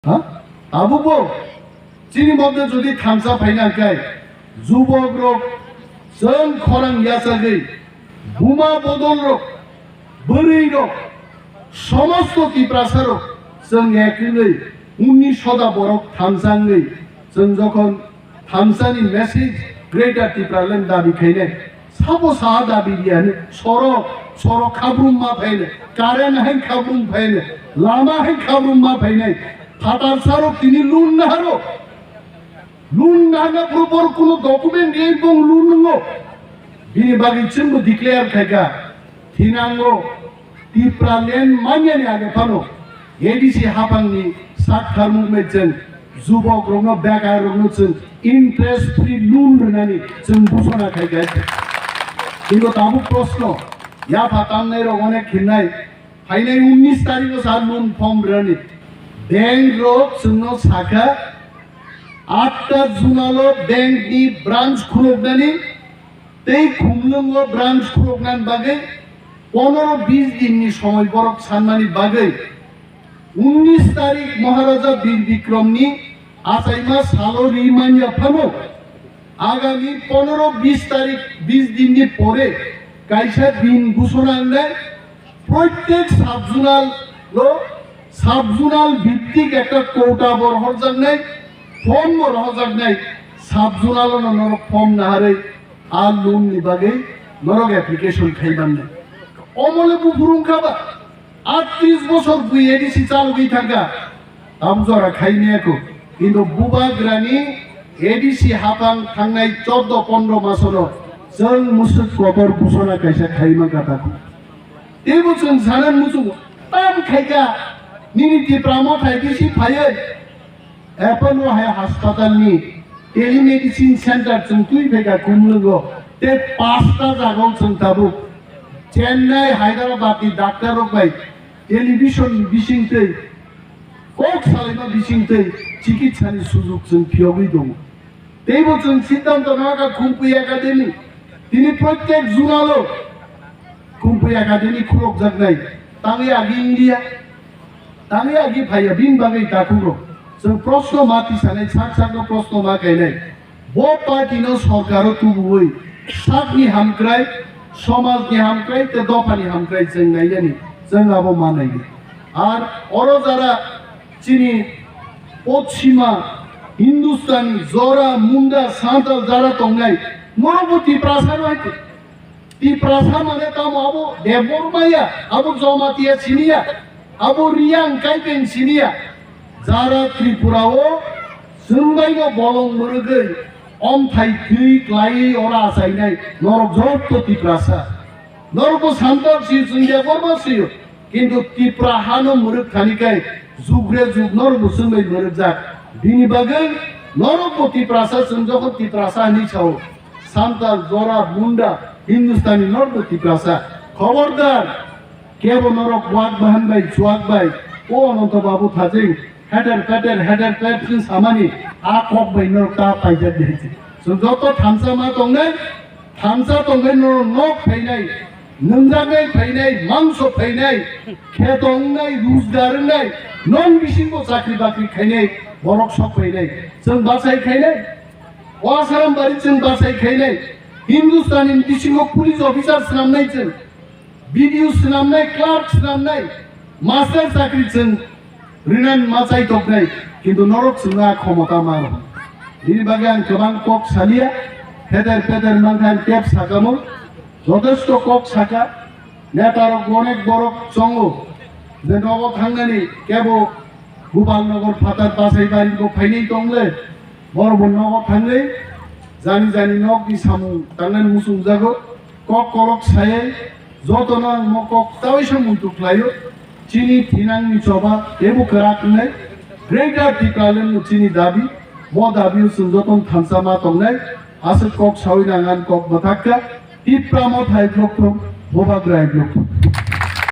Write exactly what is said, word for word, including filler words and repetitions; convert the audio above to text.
Ha? Tabukbo chini moddhe jodi thansa phaina hwnkhe, jubokrok chwng khorang yachagwi, buma bodolrok, bwrwirok, somosto Tiprasarok chwng ek wngwi unnish hoda borok thansa wngwi chwng jokhon thansani message Greater Tipraland dabi khainai. Sabo saha dabi riyani, sorok, sorok khabrum ma phainai, current hai khabrum phainai, lama hai khabrum ma phainai, phatar sarok tini loan naharo. Loan nahana purupor kuno document riyai bong loan nungo. Bini bagwi chwngbo declare khaika, thinango Tipraland manyani age phano A D C haphangni sak tharmung bai chwng jubokrokno, bekarrokno chwng interest free loan rwnani chwng buchona khai kha. Kintu tabuk proshno, yapha tamnairok onek khinnai, phainai unnish tarikho sa loan form rwnani. Bank rok chwngno sakha, atta Junalo bank ni branch khuluknani, tei Khumlwngo branch khuluknani bagwi ponoro bis dinni somoi borok sanmani bagwi unnish tarik Maharaja Bir Bikromni achaima salo ri manya phano agami ponoro bis tarik, bis dinni pore kaisa din ghushona wngnai. Proitek sub-zonal o sub-zonal bhittik ekta quota bo rohorjaknai, form bo rohorjaknai, sub-zonal ono norok form naharwi a loan ni bagwi norok application khai mannai. Omole buphuru wngkha ba, atris bosor bui A D C chalogwi thangkha. Tam jora khaimiyakho, kintu bubagrani A D C haphang thangnai chordo pondro masono chwng musuk kotor ghushona kaisa khaima kha takhu. Teibo chwng sana muchungo, tam khaika nini Tipra Mothai bisi phaiwi Apollo hai haspatalni telemedicine center chwng twi phaika Khumlwngo, tei pasta jagao chwng tabuk Chennai, Hyderabad ni doctor rok bai television ni bisingtwi kok salaima bisingtwi chikitsani sujug chwng phiyogwi tongo. Teibo chwng siddhanto nahakha Khumpui Academy. Tini proitek junalo Khumpui Academy khulokjaknai. Tangwi agi India, tangwi agi phaiya, bini bagwi takhuk rok. Chwng proshno ma tisanai, sak sakno proshno ma kainai. Bo party no sorkaro tubuwi sakni hamkrai, somajni hamkrai tei dophani hamkrai chwng nainani, chwng abo ma naidi. Ar oro jara chini Poschima Hindustani, Jora, Munda, Santal jara tongnai, norokbo Tiprasa no hai. Tiprasa mane tamo abo Debbarma ya, abo Jamatia siniya, abo Riyang Kaipeng siniya. Jara Tripura o chwngbaino bolong mwrwgwi omthai twi klaiwi ora achainai norok jotto Tiprasa. Norokbo Santal siyo, chwng Debbarma siyo. Kintu Tipra hano mwrwk thani kai jugre jug norokbo chwngbai mwrwkjak. Bini bagwi norokbo Tiprasa, chwng jokhon Tiprasa hinwi sao, Santal, Jora, Munda, Hindustani norokbo Tiprasa. Khobordar, kebo norok wak bahan bai, chuak bai, o Ananto Babu Thajing, heter peter, heter pet sin samani, a kok bai norok ta paijak di hinsi. Chwng joto thansa ma tongnai, thansa tongwi norok nok phainai, nungjaknai phainai, mangso phainai, kheto wngnai, rujgar wngnai, non bisingo chakri bakri khainai, borok sok phainai. Chwng bachai khainai, o Asaram bari chwng bachai khainai, Hindustani bisingo police officer swnamnai chwng, B D O swnamnai, clerk swnamnai, master chakri chwng rinan ma chaitoknai, kintu norok chwngno a khomota ma rw. Bini bagwi ang kwbang kok saliya, pheter pheter mankha ang tep sakamo, jotesto kok saka, netarok onek borok chongo, je nogo thangnani kebo Gopal Nagar phatar Basaibari bo phainai tongle, borok bo nogo thangwi jani jani nokni samung tangnani muchungjago, kok kolok sayai, jotono ang mo kok tawi se muitu khlaio, chini thinangni choba teibo kwrak wngnai, Greater Tipraland no chini dabi, mo dabi o chwng jotono thansa ma tongnai, aswk kok sawi nang ang kok bwthak kha, Tipra Mothai bloktong, Bubagra bloktong.